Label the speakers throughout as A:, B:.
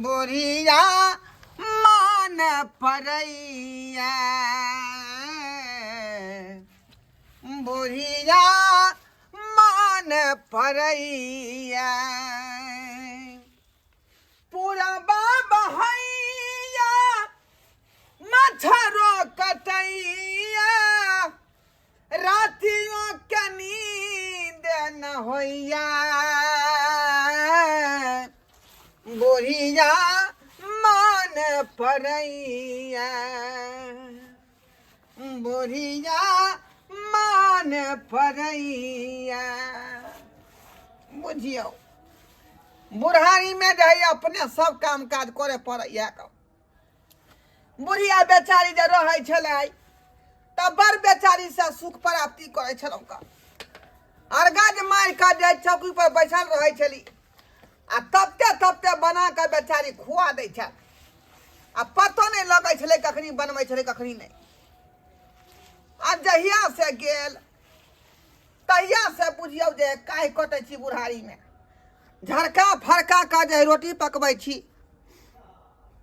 A: बुढ़िया मान पड़ैया, बुढ़िया मान पड़ैया। पूरा बहैया मच्छरो कटैया, रातियों के नींद न होइया, बुढ़िया मान पड़ैया, बुढ़िया मान पड़ैया। बुझियौ, बुढ़ारीमे जे है अपने सब काम काज करे पड़ैया। बुढ़िया बेचारी जे रहै छलै तऽ बड़ बेचारी से सुख प्राप्ति करै छलहुँ का। अरगज मारि कऽ जे चौकी पर बैसल रहै छली आ तबते तबते बना कऽ बेचारी खुआ दै छल आ पतो नहि लगै छलै कखनी बनबै छलै कखनी नहि। आ जहिया से गेल तहिया से बुझियौ जे काहि कटै छी बुढ़ारीमे, झरका फरका कऽ जे रोटी पकबै छी,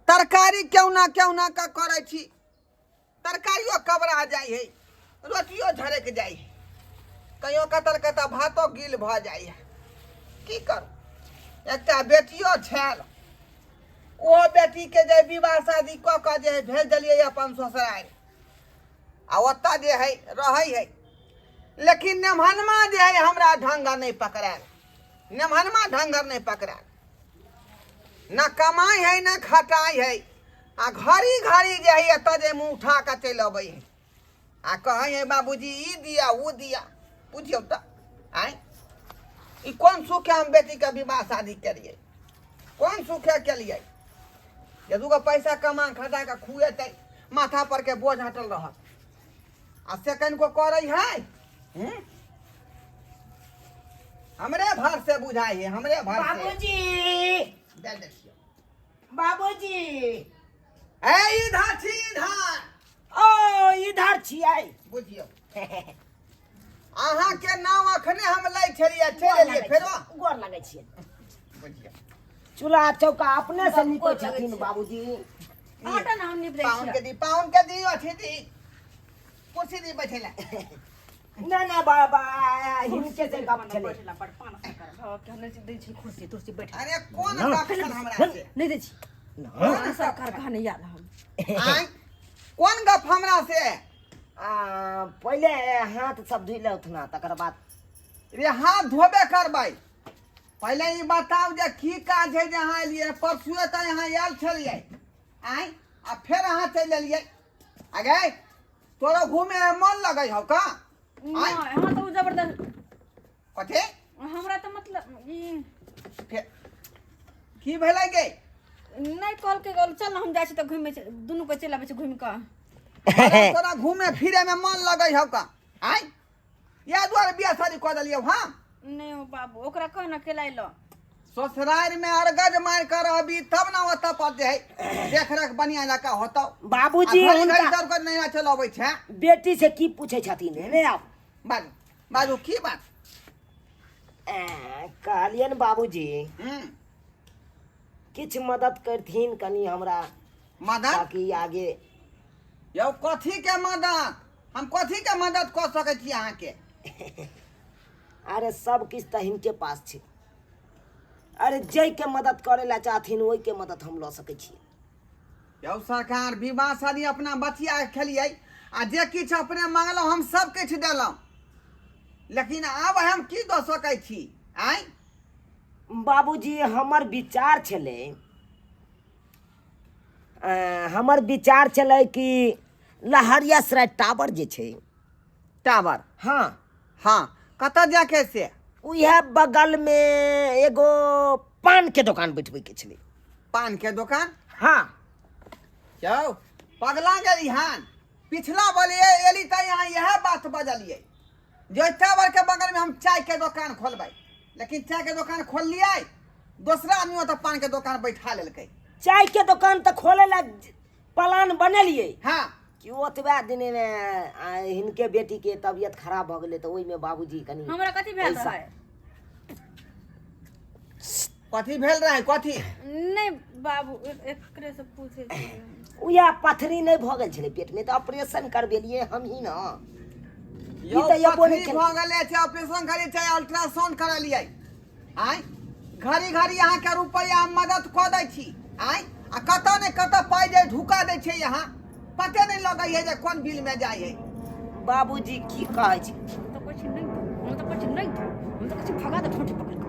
A: तरकारी केहुना केहुना कऽ करै छी, तरकारियो कबरा जाइ है, रोटियो झरक जाइ है, कहियो कतल कतऽ भातो गिल भऽ जाइ है। की करू, एकटा बेटियो छल, ओहो बेटीके जे विवाह शादी कऽ कऽ जे भेज देलियै अपन ससुरारि, आ ओतऽ जे है रहै है, लेकिन नेमहनमा जे है हमरा ढङ्गर नहि पकड़ायल, नेमहनमा ढङ्गर नहि पकड़ायल, न कमाइ है न खटाइ है, आ घड़ी घड़ी जे है एतऽ जे मुँह उठा कऽ चलि अबै है आ कहै है बाबूजी ई दिया ओ दिया। बुझियौ तऽ आँय, ई कोन सुखे हम बेटीके विवाह शादी केलियै, कोन सुखे केलियै जे दूगो पैसा कमा खटा कऽ खुएतै, माथा पर के बोझ हटल रहत, आ से कनिको करै है। हम्म? हमरे भर से बुझाइ है, हमरे भर से।
B: बाबूजी
A: दे देखियौ।
B: बाबूजी।
A: ए इधर छी इधर।
B: ओ इधर छियै।
A: बुझियौ अहाँ के नाम अखने हम लै छलियै, चलि एलियै फेरो।
B: गोर लगै छियै।
A: बुझियौ
B: चूल्हा चौका अपने से नीपै
C: गोर लगै
B: छथिन
C: छियै।
B: बाबूजी।
C: आटा ना हम नीप दै
A: पाहुन के
C: छियै।
A: दी, पाहुन के दी, अथी दी, कुर्सी दी बैठे ला।
B: ना ना बाबा, हिनके से गप छलै।
C: बैठला बड़ पान कर भव के हम नहि दै छी कुर्सी तुर्सी बैठ।
A: अरे कोन गप छल हमरा से?
C: नहि दै छी।
B: ना।
C: सरकार कहा नहीं याद हम।
A: आँय, कोन गप हमरा से?
B: आ, पहिले हाथ सब धोइ लेथुन तकर बाद।
A: रे हाथ धोबे करबै, पहिले ई बताउ जे की काज है जे अहाँ एलियै? परसुए तऽ अहाँ आयल छलियै आँय, आ फेर अहाँ चलि एलियै। आ गए तोरा घूमे में मन लगै हौ का?
C: नहि, हाँ तऽ ओ जबरदस्त।
A: कथी?
C: हमरा तऽ मतलब ई
A: फेर की भेलै गे?
C: नहि कहलकै गेल चल ने हम जाइ छी तऽ घूमे छी, दुनू के चलि आबै छी घूमि कऽ।
A: अरे तोरा घूमे फिरे में मन लगै हौ का आँय? इएह दुआरे बियाह शादी कऽ देलियौ? हँ
C: नहि ओ बाबू, ओकरा कह ने केला अयलो।
A: ससुरारि में अरगज मारि कऽ रहबी तब ने ओतऽ पर जे है देख रेख बढ़िया जकाँ होतौ।
B: बाबूजी
A: आ घड़ी घड़ी
B: हुनका
A: दौड़ कऽ नैहरा चलि अबै छै।
B: बेटी से की पूछै छथिन ने आप?
A: बाजू बाजू, की बात?
B: ए, कहलियनि बाबूजी किछु मदद करथिन कनि हमरा।
A: मदद?
B: ताकि आगे।
A: यौ कथी के मदद? हम कथी के मदद कऽ सकै छी अहाँके?
B: अरे सब किछु तऽ हिनके पास छै। अरे जाहिके मदद करे ला चाहथिन ओहिके मदद हम लऽ सकै छी।
A: यौ सरकार, विवाह शादी अपना बचिया के खेलियै आ जे किछु अपने मांगलहुँ हम सब किछु देलहुँ, लेकिन आब हम की दऽ सकै छी आँय?
B: बाबूजी हमर विचार छलै, हमर विचार छलै कि लहरिया सराय टावर जे छै।
A: टावर?
B: हाँ।
A: हाँ, कतऽ जाके से?
B: उएह बगलमे एगो पान के दोकान बैठबै के छलै।
A: पान के दोकान?
B: हाँ।
A: यौ पगला गेली हन? पिछला बोलिए एली तऽ यहाँ इएह बात बजलियै जे टावर के बगल में हम चाय के दोकान खोलबै, लेकिन चाय के दोकान खोललियै, दोसरा आदमी ओतऽ पान के दोकान बैठा लेलकै।
B: चाय के दोकान तऽ खोले ला प्लान बनेलियै।
A: हाँ।
B: कि ओतबे दिनमे हिनके बेटीके तबियत खराब भऽ गेलै तऽ ओहिमे बाबूजी कनि
C: हमरा कथी भेल
B: पैसा।
C: रहै?
A: कथी भेल रहै कथी?
C: नहि बाबू, एकरे से पूछे छियै।
B: उएह पथरी नहि भऽ गेल छलै पेटमे, तऽ ऑपरेशन करबेलियै हमही ने।
A: यौ
B: ई तऽ एबो नहि
A: पथरी
B: केलकै।
A: भऽ गेलै छै, ऑपरेशन करी चाहे अल्ट्रासाउंड करेलियै, आँय घड़ी घड़ी अहाँके रुपैआ हम मदद कऽ दै छी, आँय आ कतऽ ने कतऽ पाइ जे ढुका दै छै, अहाँ पते नहि लगै है जे कोन बिलमे जाइ है।
B: बाबूजी की कहै छै?
C: हम तऽ कहै छी नहि दू, हम तऽ कहै छी नहि दू, हम तऽ कहै छी भगा दे ठोंठी पकड़ि कऽ।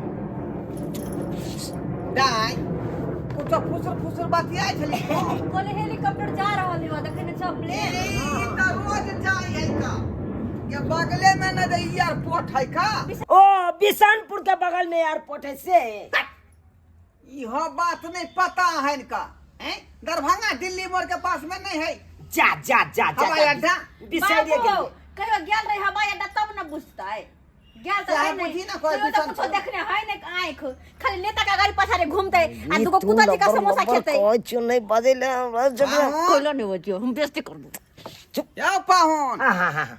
A: दाइ कुछो फुसुर फुसुर बतियाइ छली।
C: कहले हेलीकॉप्टर जा रहल है, देखै ने छ प्लेन।
A: ई तऽ रोज जाइ है का, ये बगले में न जे एयरपोर्ट है का।
B: ओ बिशनपुर के बगल में एयरपोर्ट है से?
A: इहो बात नहीं पता है इनका? हैं, दरभंगा दिल्ली मोड़ के पास में नहीं है?
B: जा जा जा जा।
A: हवाई अड्डा?
B: बिसरिए
C: बाबू,
B: गेलियै।
C: कहियो गेल रही हवाई अड्डा तब न बुझतै। गेल तऽ
A: चाहे
C: है नहि।
A: बुझी न कोइ
C: कहियो तऽ
A: बिसन
C: कुछो
A: पर।
C: देखने है नहि आँखि, खाली नेता के गाड़ी पछाड़े घूमतै आ दूगो कुत्ता जकाँ समोसा खेतै।
B: कहै नहि बजै ले हमरा जबरा।
A: पाहुन।
C: कोइलो नहि बजियौ, हम बेइज्जती करबो।
A: यौ पाहुन।
B: हाँ हाँ हाँ हाँ,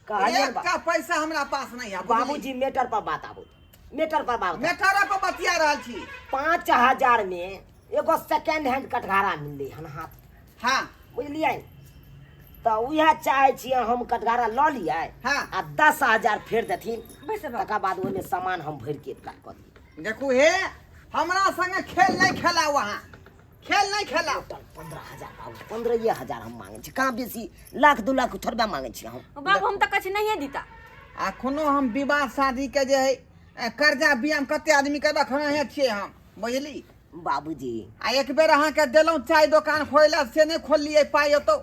B: कहलियै
A: एकटा पैसा हमरा पास नहीं है बुझली?
B: बाबूजी, मेटर पर बात आबू, मेटर पर बात।
A: मेटरे पर बतिया रहल छी।
B: 5,000 में एगो सेकेंड हैंड कटघारा मिललै हन हाथ।
A: हाँ।
B: बुझलियै? तऽ उएह चाहै छियै हम कटघारा लऽ लियै।
A: हाँ।
B: आ 10,000 फेर देथिन।
C: बैस बाबू।
B: तकर बाद ओहिमे सामान हम भरि के एकटा कऽ दियै।
A: देखू हे, हमरा संगे खेल नहीं खेलाउ, अहाँ खेल नहीं खेलाउ।
B: टोटल 15,000 बाबू, 15,000 हम मांगै छी, कहाँ बेसी लाख 2 लाख थोड़बे मांगै छी हम।
C: बाबू, हम तऽ कहै छी नहिए दिता।
A: अखनो हम विवाह शादी के जे है कर्जा बियाम कते आदमी के रखने छियै हम, बुझली?
B: बाबूजी।
A: आ एक बेर अहाँके देलहुँ चाय दोकान खोलै लए, से नहि खोललियै। पाइ ओतौ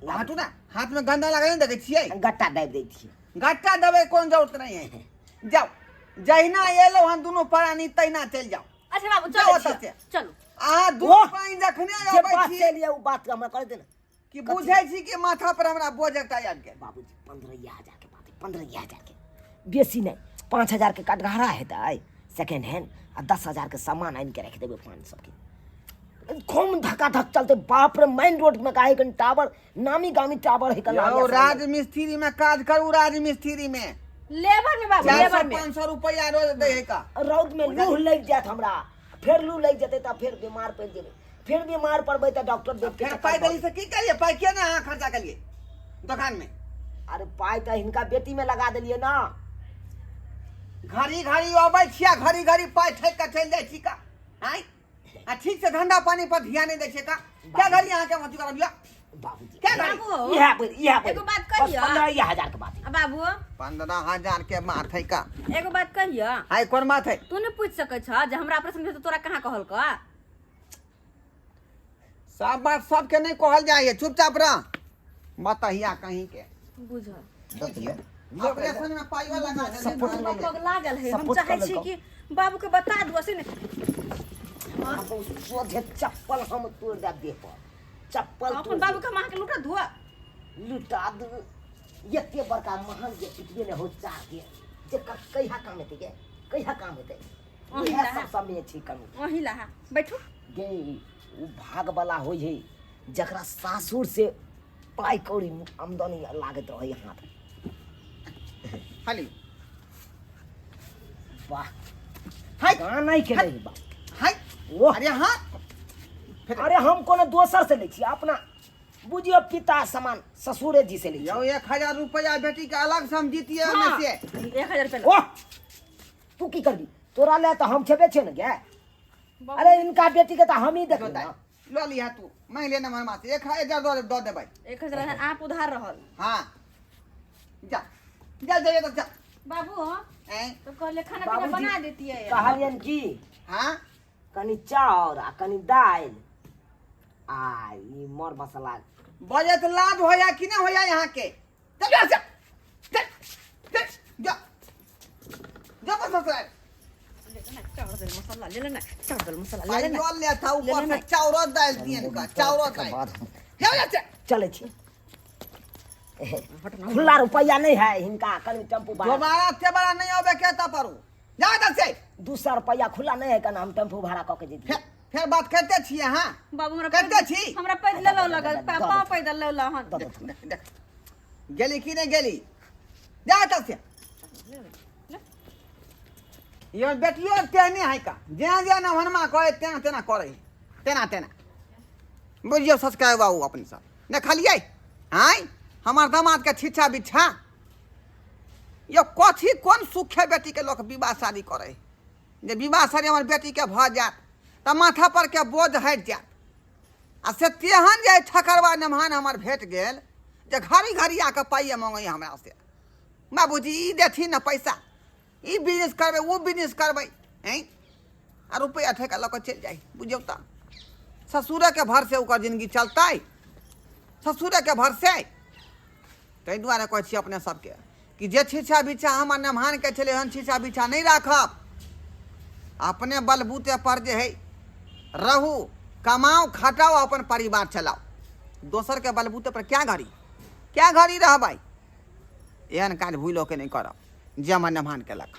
A: हटू ने, हाथ में गंदा लागल नहि देखै छियै?
B: गट्टा दाबि दै छियै।
A: गट्टा देबै कोन जरूरत नहीं है। जाओ, जहिना एलहुँ हन दुनू प्राणी तहिना चलि जाओ।
C: अच्छा बाबू,
A: जाओ
C: चलै
A: ओतऽ
C: छियै।
A: से।
C: चलू।
A: अहाँ दुनू
B: ओह!
A: प्राणी जखने
B: जे
A: अबै
B: बात
A: छी
B: चलि ओ बात हमरा कर दे ने।
A: कि बुझै छी कि माथा पर हमरा बोझ एकटा आबि गेल।
B: बाबूजी, 15,000 के बात है, 15,000 के, बेसी नहि। 5,000 के कटघरा हेतै सेकेंड हैंड आ 10,000 के सामान आनि के राखि देबै पान सबके। खूब धकाधक चलते बाप रे, मेन रोड में काहे कन टावर, नामी गामी टावर है कन।
A: यौ, राजमिस्त्री में काज करू, राजमिस्त्री में।
C: लेबर में बाबू।
A: चार सौ
C: लेबर में।
A: 500 रुपया रोज दै है का।
B: रौद में लूह लागि जायत हमरा, फेर लू लागि जेतै तऽ फेर बीमार पड़ि जेबै, फेर बीमार पड़बै तऽ डॉक्टर देख के
A: फेर
B: चक्कर
A: पाइ
B: भऽ
A: देली से की करिए? पाइ किया ने अहाँ खर्चा करिए दोकान में?
B: अरे पाइ तऽ हिनका बेटी में लगा देलियै ना।
A: घड़ी घड़ी अबै छियै, घड़ी घड़ी पाइ ठकि कऽ चलि जाइ छी का, आँय? आ ठीक से धंधा पानी पर ध्यान नहि दै छियै का? क्या घड़ी अहाँके अथी करब यऽ?
B: बाबूजी।
A: क्या घड़ी?
C: बाबू।
B: इएह पर, इएह पर।
C: एगो बात कहियौ?
B: 15,000 के बात है।
C: आ बाबू।
A: 15,000 के बात है का?
C: एगो बात कहियो?
A: आइ कोन बात है?
C: तू नहि पूछि सकै छ जे हमरा ऑपरेशन भेल तऽ तोरा कहाँ कहलक?
A: सब बात सबके नहि कहल जाइ है, चुपचाप रह मतहिया कहीं के।
C: बुझल।
A: ऑपरेशन में पाइयो लगा देली।
C: हमरा पग लागल है, हम
B: सपोर्ट
C: चाहै
B: कर
C: छी
B: लेलकौ।
C: कि बाबू के बता दू से ने।
B: बाबू, सोझे चप्पल हम तोड़ देब देह पर, चप्पल
C: अपन
B: तोड़।
C: बाबू के हम अहाँके लूटा धुआ
B: देब। लुटा दू। एते बड़का महग जे पिटिए ने हो चाह के जे कहिया काम हेतै गे, कहिया काम हेतै?
C: अहीं
B: इएह
C: लहा।
B: सब समय छै कमी।
C: अहीं लहा बैठू।
B: गे, ओ भाग वाला होइ है जकरा सासुर से पाइ कौड़ी आमदनी लागैत रहै हाथ।
A: खाली
B: वाह।
A: हाय।
B: गाना के नहीं बा।
A: हाय।
B: ओह।
A: अरे हाँ।
B: अरे हम कोनो दोसर से लै छी, अपना बुझियो पिता समान ससुरे जी से लै
A: यौ,
B: छी।
A: 1000 रुपया बेटी के अलग से हम जीतिए ओहिमे
C: हाँ,
A: से।
C: 1000 रुपया।
B: ओह, तू की करबी? तोरा ले तऽ हम छेबे छै ने गे। अरे इनका बेटी के तऽ हम ही देखबै ना।
A: लऽ लिहा तू, मांगि ले नमहर मास, 1000 दऽ देबै।
C: 1000 आप उधार रहल।
A: हाँ, जा जा जा जा जा।
C: बाबू।
A: ऐं?
C: तो कहले खाना पीना
B: बाबूजी,
C: बना देतियै।
B: कहलियनि की?
A: हाँ।
B: कनि चाउर आ कनि दालि आ ई मर मसाला।
A: बजत लाज होया कि नहीं होया यहाँ के? चल जा, चल चल चल, जा जा बस ससुराल।
C: ले लेना चाउर दाल मसाला, ले लेना चाउर दाल मसाला, ले लेना।
A: पाइयो ले था ऊपर
C: ले
A: से
C: लेना।
A: चाउरो दालि दियन का चाउरो
B: तकर
A: दालि।
B: बाद हम
A: जा जा चल।
B: चलै छी। खुला रुपैआ नहीं है हिनका, कनि टेम्पू भाड़ा।
A: दोबारा तेबारा नहीं आबे के ता परू, जा इधर से।
B: 200 रुपैआ खुला नहीं है, कन हम टेम्पू भाड़ा कऽ के जैतियै।
A: फेर फेर बात करते छियै अहाँ?
C: बाबू, हमरा
A: कते छी?
C: हमरा पैदल लेलो लगल।
B: दऽ
C: पाँव
B: दे।
C: पैदल लेलो हन।
B: दऽ दे।
A: देख देख देख, गेली कि नहीं गेली? जा इधर से। ये बेटियो तेहने है का जेना जेना हनुमा करे तेना तेना करे तेना तेना बुझियौ सस्काय बाबू अपने सब देखलियै आँय हमर दामादके छिछा बिछा यौ कथी कोन सुख है बेटीके लोक विवाह शादी करे जे विवाह शादी हमर बेटीके भऽ जायत तऽ माथा पर के बोझ हटि जायत आ से तेहन जे ठकरवा नमहान हमर भेट गेल जे घड़ी घड़ी आके पाइए मङ्गैए हमरा से बाबूजी ई देथिन ने पैसा ई बिजनेस करबै ओ बिजनेस करबै हैं आ रुपैआ ठेका लऽ कऽ चलि जाइ बुझियौ तऽ ससुरेके भरसे ओकर जिनगी चलतै ससुरेके भरसे ताहि दुआरे कहै छी अपने सबके कि जे छिछा बिछा हमर नमहानके छलै ओहन छिछा बिछा नहि राखब अपने बलबूते पर जे हइ रहू कमाउ खटाउ अपन परिवार चलाउ दोसरके बलबूते पर क्या घड़ी क्या घड़ी रहबै एहन काज भूलो के नहि करब जे हमर नमहान केलक।